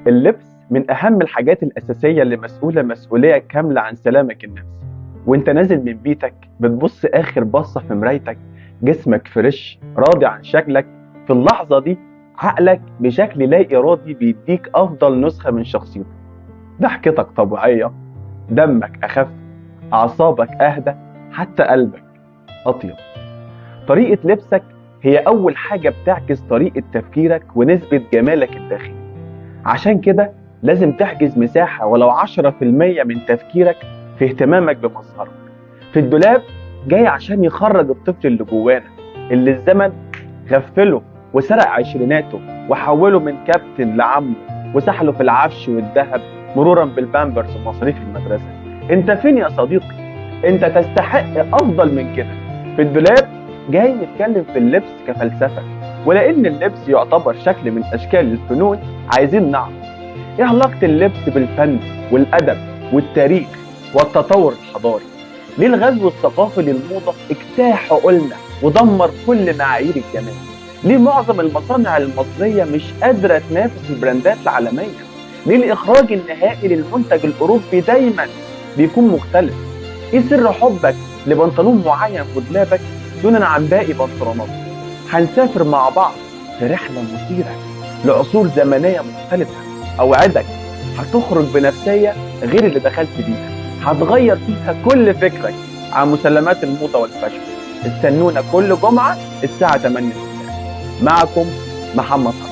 اللبس من أهم الحاجات الأساسية اللي مسؤولة مسؤولية كاملة عن سلامك النفسي. وانت نازل من بيتك بتبص آخر بصة في مرايتك، جسمك fresh، راضي عن شكلك. في اللحظة دي عقلك بشكل لا إرادي بيديك أفضل نسخة من شخصيتك. ضحكتك طبيعية، دمك أخف، أعصابك أهدى، حتى قلبك أطيب. طريقة لبسك هي أول حاجة بتعكس طريقة تفكيرك ونسبة جمالك الداخلي. عشان كده لازم تحجز مساحة ولو 10% من تفكيرك في اهتمامك بمظهرك. في الدولاب جاي عشان يخرج الطفل اللي جوانا، اللي الزمن غفلة وسرق عشريناته وحوله من كابتن لعمه وسحله في العفش والذهب مرورا بالبامبرز ومصاريف المدرسة. انت فين يا صديقي؟ انت تستحق افضل من كده. في الدولاب جاي نتكلم في اللبس كفلسفة، ولأن اللبس يعتبر شكل من أشكال الفنون عايزين نعرف ايه علاقة اللبس بالفن والأدب والتاريخ والتطور الحضاري؟ ليه الغزو الثقافي للموضة اجتاح عقولنا ودمر كل معايير الجمال؟ ليه معظم المصانع المصرية مش قادرة تنافس البراندات العالمية؟ ليه الإخراج النهائي للمنتج الأوروبي دايما بيكون مختلف؟ ايه سر حبك لبنطلون معين في دولابك دونا عن باقي بنطلوناتك؟ هنسافر مع بعض في رحلة مثيرة لعصور زمنية مختلفة. أوعدك هتخرج بنفسية غير اللي دخلت بيها، هتغير فيها كل فكرك عن مسلمات الموضة وال fashion. استنونا كل جمعة الساعة 8 مساء. معكم محمد صلاح.